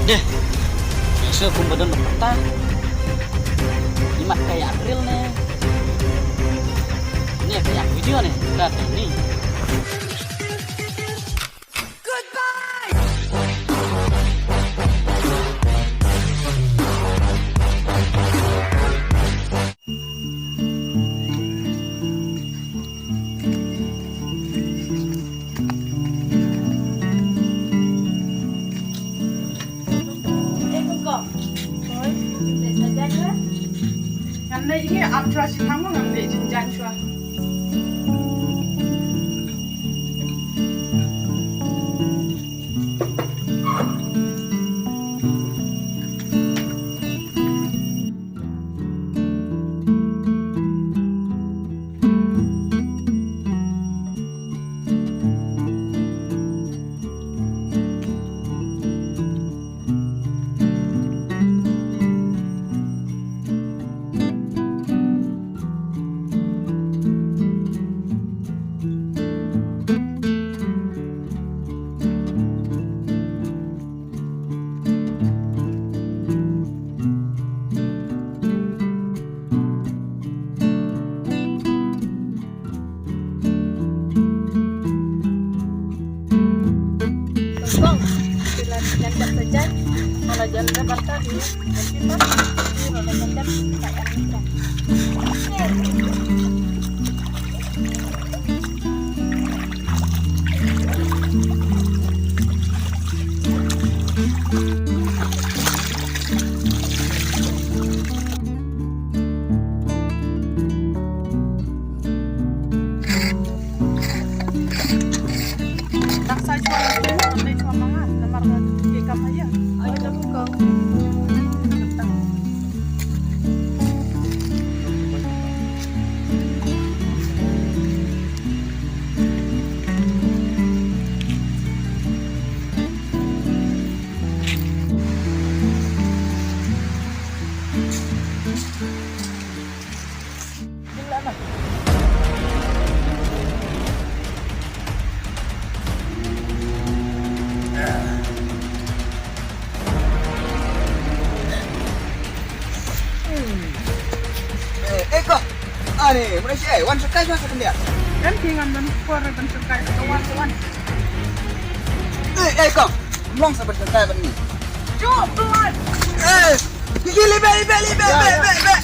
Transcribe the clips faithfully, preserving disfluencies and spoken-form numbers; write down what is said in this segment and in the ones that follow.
Ye. Shu kumba don ba kata. Imat ka ïa reel ne. Ne ka ïa video ne. Ka te ni. Ngan leit ïa ap shuwa shi khang, ngan leit jingjan shuwa. Kong, sila ngan jap saja. Kalau jam dah batal ni, mungkin lah. Ini kalau jam dah tak akan nikah. Daksa shuwa, shuwa, shuwa, shuwa, manga, namar ka, ke kam aja. Ayo, dah buka. Eh, eh, kong. Ani, mula shi, eh, wan sakai, wan sakai dia. Em, ki ngam don por ban sakai, wan, wan. Eh, eh, kong. Long sa ban sakai ban ni. Jom, tuan. Eh, gigi libe, libe, libe, ya, be, ya, be, be.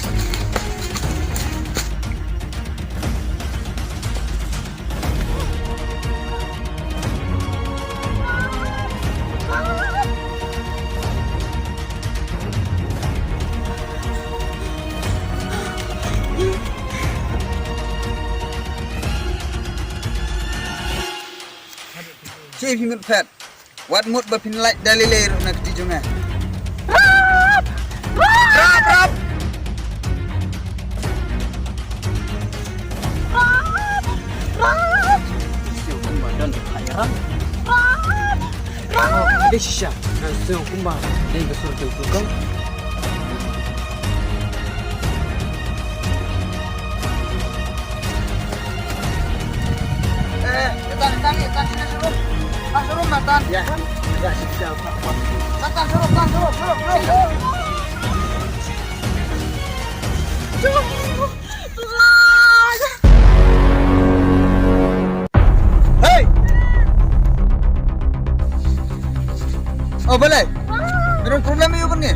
Shi phi mut phet. Wat mut ba phin lait da lei lei ruh na kti jong nga. Rap! Rap! Rap, rap! Rap! Rap! Shu kumba don ka rap. Rap! Rap! Oh, dei shisha. Shu kumba dei ka sur tu tu kan. Eh, eh, tan, tan, eh, tan, sini, suruh. Tan, suruh, tan, tan. Ya. Ya, siap, siap, Pak. Tan, tan, suruh, tan, suruh, suruh, suruh. Hey! Oh, balei? Me don problem ïa u ban ngi.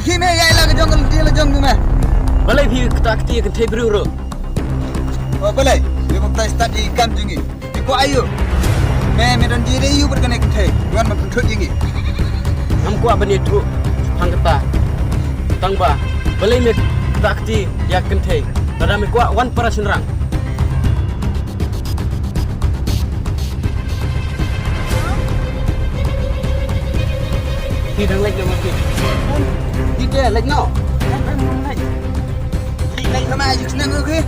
Ki me ïa ila ka jong ka lynti la jong me. Balei phi kata kti ïa kynthei briew ruh? Oh, balei? Me ba tai stad ïa ki kam jong ngi. Phi kwah aïu? Me, me don jingïadei aïu bad kane ka kynthei? Wan ban pynthut ïa ngi. Ngam kwah ban ïathuh hangta. Tang ba balei me kata kti ïa ka kynthei? Lada me kwah wan para shynrang. Ki dang leit noh ma ki. Ki te leit noh. Ki leit noh ma, ki snem noh ki.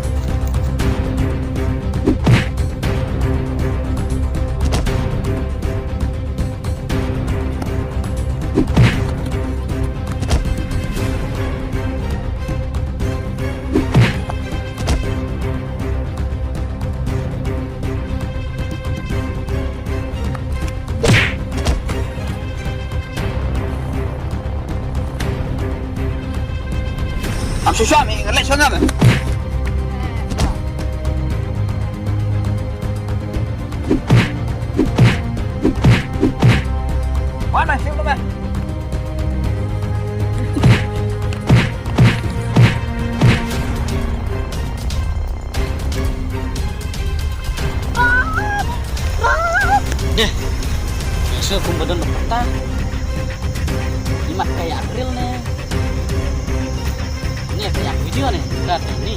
Shuwa shuwa me, ngan leit shuwa nga me. Wan me, shuwa me. Deh. Shuwa kum ba don ba kata. Imat ka ïa reel ne. Ni ka ïa video ne. Ka te ni.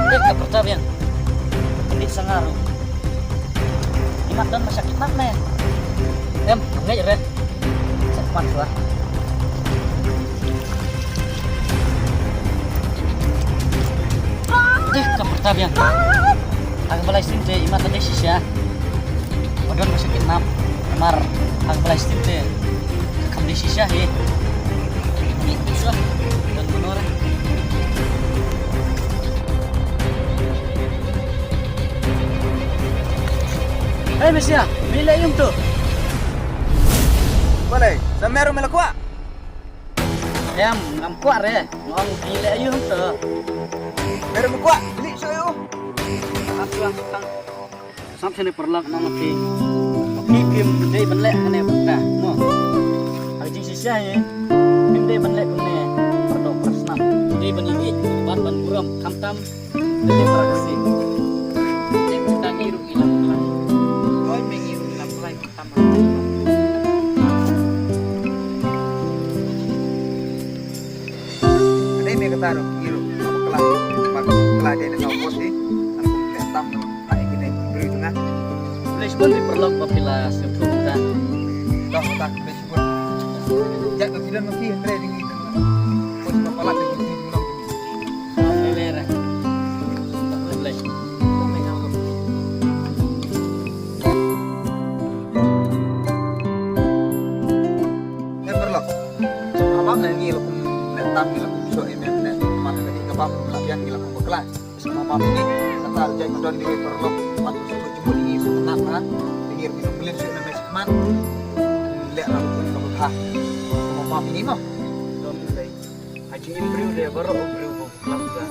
Deh, ka pyrta biang. Ni sangar. Imat don ba sha kidnap ne. Em, ngam ngeit re. Sha kidnap shuwa. Deh, ka pyrta biang. Ha kaba lai sien te imat lade shisha. Ba don ba sha kidnap. Namar ha kaba lai sien te kam dei shisha hi. Ni shuwa. Don ba nora. Hei Mesia, me leh aïu to? Balei, sa me ruh me la kwah? Em, ngam kwah re. Nga ong me leh aïu to? Me ruh me kwah, leh shuh aïu? Ap shuwa tang. Sngap shane paralok, nga ong ma phi. Ma phi phim dei ban leh kane ba kata mo. Ha ka jingshisha hi phim dei ban leh kumne. Paralok, parasnam, dei ban ïeit, ban, ban burom, khamtam. Dei para Khasi. Te mynta ngi ruh ngi lam klai. Oi, me ngi ruh ngi lam klai, khamtam. Dei me kata ruh ngi ruh ngi lam klai. Ba klai dei na ka bos hi. Nang kum te tam. Ai kine briew jong nga. Khublei shibun ri paralok ba phi la sngewthuh kumta. Doh ta khublei shibun. Ïa ka kidon ma phi hynrei ding. Pos ba palat ding. Khublei re. Khublei. Eh, paralok. Abang ngi la kum ne tam ngi la kum shuh ïa me ne. Mar ka dei ka bam la biang ngi la kum bakla. Sa ma pam ïa ngi, kata jait ma don ïa paralok, wat shu jingmut ïa ngi shu tnat ha, ïa ngi ruh ngi nang mlien shu na me shu khmat, leh na ruh ka bukha. Sa ma pam ïa ngi mo. Don lei. Ha jingim briew de baroh u briew ba klam ka.